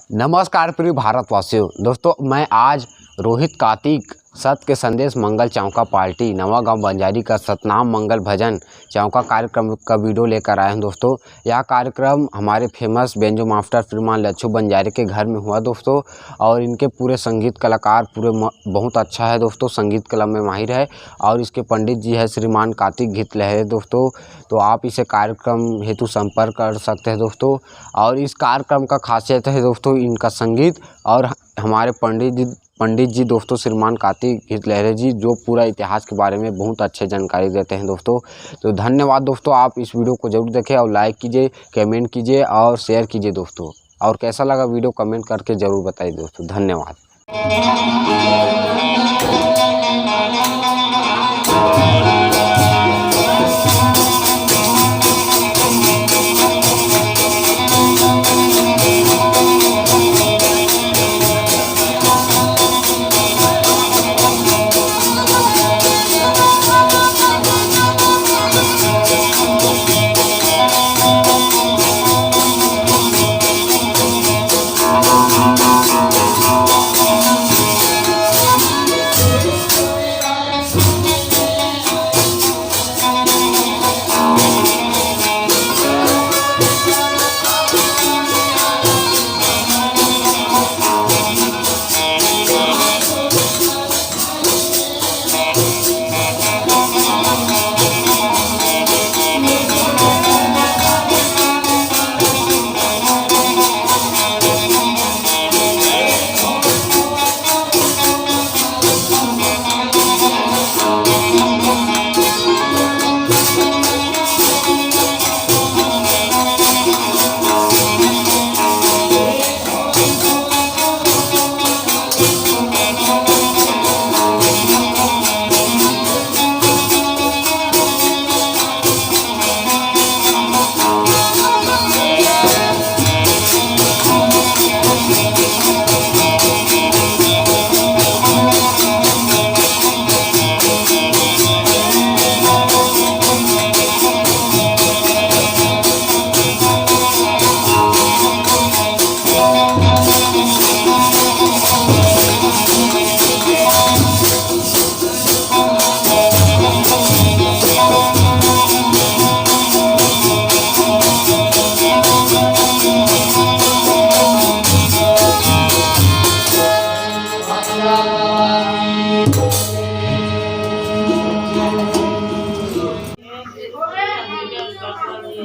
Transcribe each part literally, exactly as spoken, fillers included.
नमस्कार प्रिय भारतवासियों, दोस्तों, मैं आज रोहित कातिक सत के संदेश मंगल चौका पार्टी नवा गांव बंजारी का सतनाम मंगल भजन चौका कार्यक्रम का वीडियो लेकर आया हूं दोस्तों। यह कार्यक्रम हमारे फेमस बेंजो मास्टर श्रीमान लच्छू बंजारी के घर में हुआ दोस्तों, और इनके पूरे संगीत कलाकार पूरे म-, बहुत अच्छा है दोस्तों, संगीत कला में माहिर है। और इसके पंडित जी है श्रीमान कातिक घित लहरे दोस्तों, तो आप इसे कार्यक्रम हेतु संपर्क कर सकते हैं दोस्तों। और इस कार्यक्रम का खासियत है दोस्तों इनका संगीत, और हमारे पंडित जी पंडित जी दोस्तों श्रीमान कातिक घित लहरे जी जो पूरा इतिहास के बारे में बहुत अच्छे जानकारी देते हैं दोस्तों। तो धन्यवाद दोस्तों, आप इस वीडियो को जरूर देखें और लाइक कीजिए, कमेंट कीजिए और शेयर कीजिए दोस्तों। और कैसा लगा वीडियो कमेंट करके जरूर बताइए दोस्तों। धन्यवाद।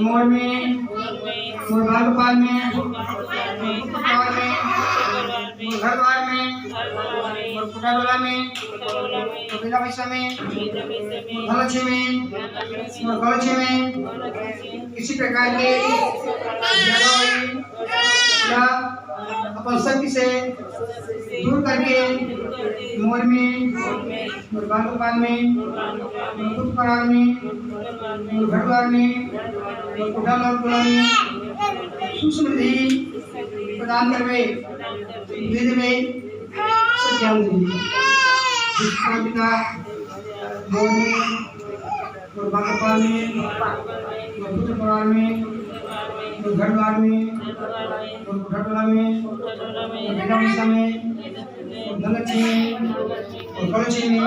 मोर में, मोर बाल गोपाल में, मोर परिवार में, मोर घर द्वार में, मोर खुटा डोला में, मोर बेटा भैसा में, मोर घर लक्ष्मी में, मोर घर लक्ष्मी में, किसी प्रकार के ज्यादा या अपन शक्ति से दूर करके मोर में, मोर बाल गोपाल में, मोर खुद परिवार में, मोर घर द्वार में, मोर कोठा लौट टोला में सुख समृद्धि प्रदान करवे, दे देवे, सब ज्ञान देवे। जिसका पिता मोर में, मोर बाल गोपाल में, मोर पुत्र परिवार में, मोर घर द्वार में, मोर कोठा टोला में, मोर बेटा भैसा में, मोर धनलक्ष्मी में, मोर कलक्षी में,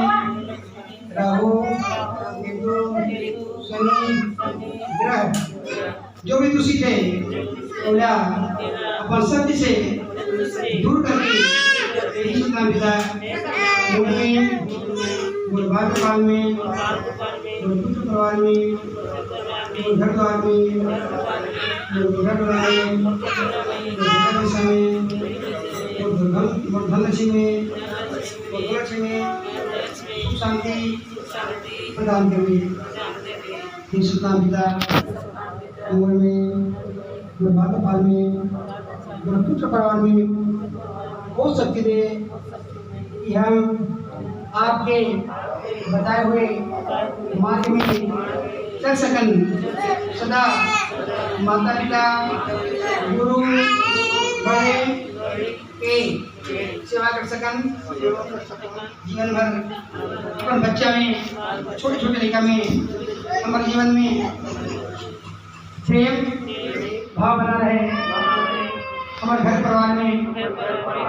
राहु, केतु, शनि, ग्रह जो भी दूषित है, ओला अपन शक्ति से दूर करके यही सतनाम पिता मोर में, मोर बाल गोपाल में, मोर पुत्र परिवार में, मोर घर द्वार में, मोर घर द्वार में, मोर घर में, मोर धन, मोर धनलक्ष्मी में, मोर कलक्षी में सुख शांति प्रदान करवे। हे सतनाम पिता, मोर में, मोर बाल गोपाल में, मोर पुत्र परिवार में बहुत शक्ति दे कि हम आपके बताए हुए मार्ग में चल सकन। सदा माता पिता, गुरु, बड़े के सेवा कर सकन। जीवन भर अपन बच्चा में, छोटे छोटे लड़का में, हमारे जीवन में प्रेम भाव बना रहे। और घर परिवार में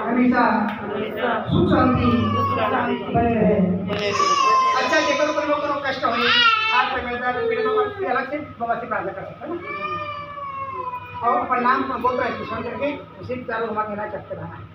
हमेशा सुख शांति बने रहे। अच्छा, जेकर ऊपर में कोनो कष्ट होई, हाथ पे में दर्द, पीठ में, अलग से बाबा से प्रार्थना कर सकते हैं ना। और अपन नाम गोत्र स्मरण करके उसे चारों घुमा के ना चढ़ते रहना है।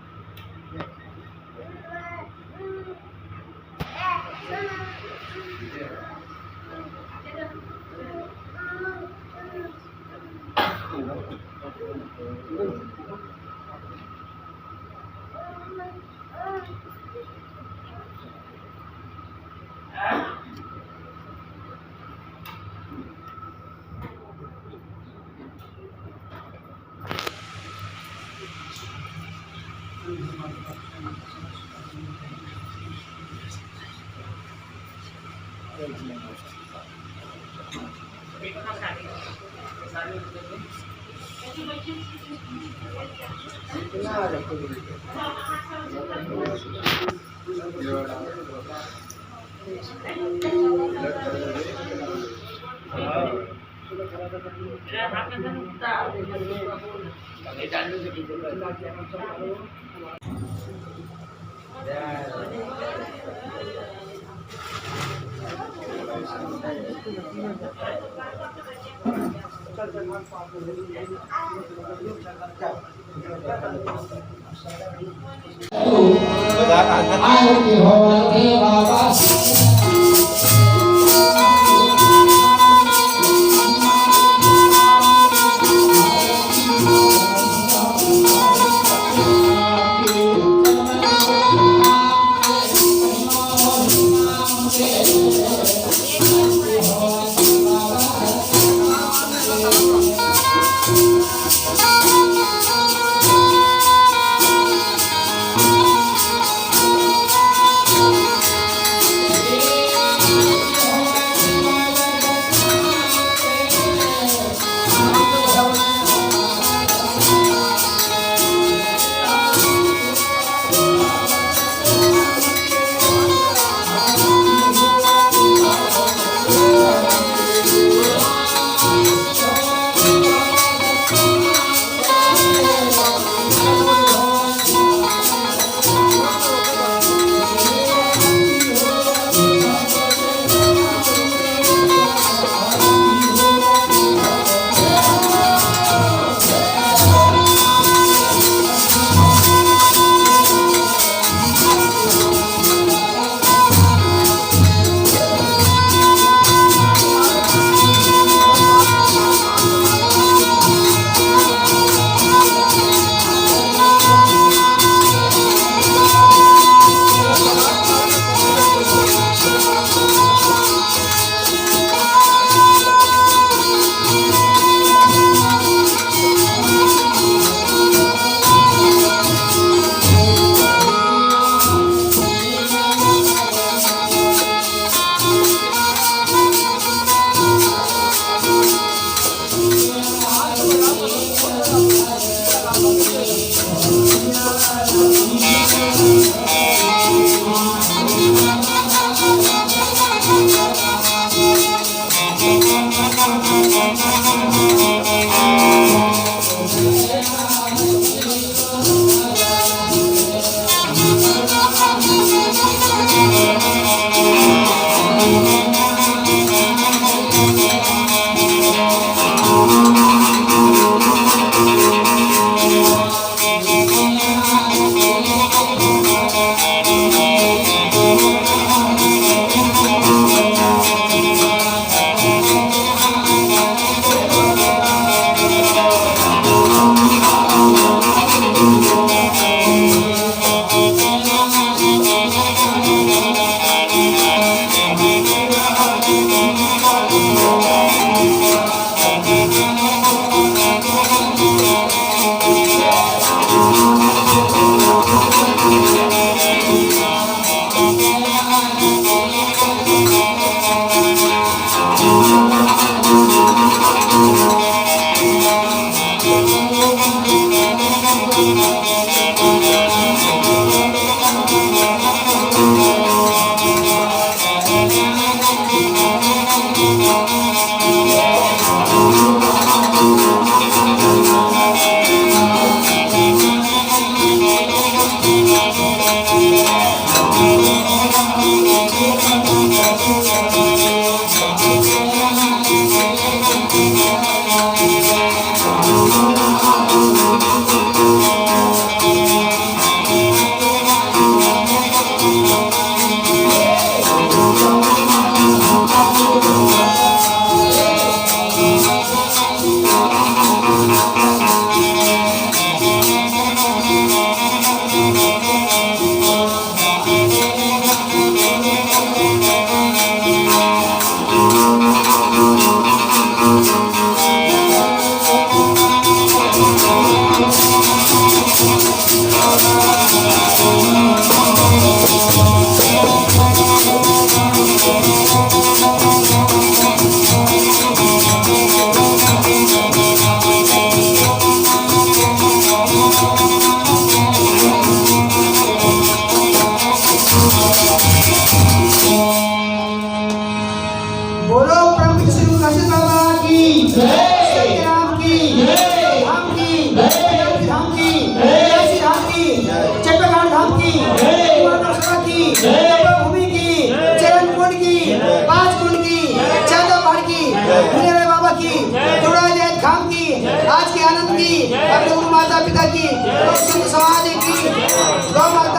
बोलो प्रभु श्री काशी बाबा की, जय। सत्यनारायण की, जय। धाम की, जय। धाम की, जय। धाम की, जय। चंद्रकांत धाम की, जय। माता की, जय। तपोभूमि की, जय। चरण कुंड की, जय। पांच कुंड की, जय। चांदा पहाड़ की, जय। भोले बाबा की, जय। जोड़ा जाए धाम की, जय। आज के आनंद की, जय। अपने गुरु माता पिता की, जय। और संत समाज की, जय। गौ माता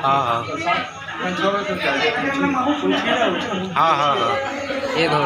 हाँ, हाँ। हाँ, हाँ, हाँ। ये दो।